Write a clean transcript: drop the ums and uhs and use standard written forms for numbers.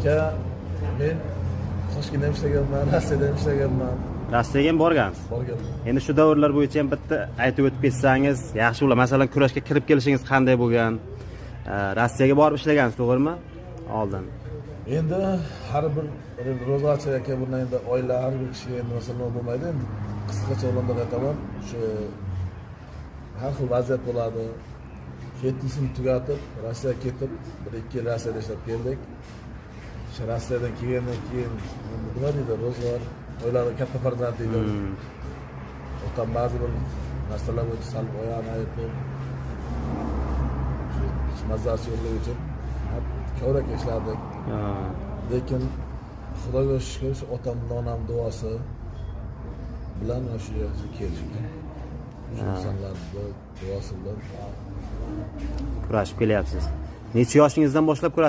Aka, men Toshkentda ham ishlaganman, Rossiyada ham ishlaganman. Rossiyaga ham borgansiz? Borganman. Endi shu davrlar bo'yicha ham bitta aytib o'tib ketsangiz yaxshi bo'ladi. Masalan, kurashga kirib kelishingiz qanday bo'lgan? Rossiyaga borib ishlagansiz, to'g'rimi, oldin? Endi har bir ro'zg'orchi, aka, bundan endi oila, har bir kishiga endi, masalan, bo'lmaydi. Endi qisqacha o'rindiq aytaman, shu har xil vaziyat bo'ladi. Shu 7-sinf tugatib, Rossiyaga ketib, 1-2 yil Rossiyada ishlab keldik. Shu Rossiyadan kelgandan keyin endi, nima deydi, ro'zg'or, oilani katta farzand edim. Otam ba'zi bir narsalar bo'yicha sal oyog'ini ayirib, shu mazasi yo'qligi uchun ko'rak ishladik. Lekin Xudoga shukur, shu otam bilan onam duosi bilan mana shu yerga keldik. Shu insonlarni duosi bilan. Kurashib kelyapsiz. Necha yoshingizdan boshlab kurash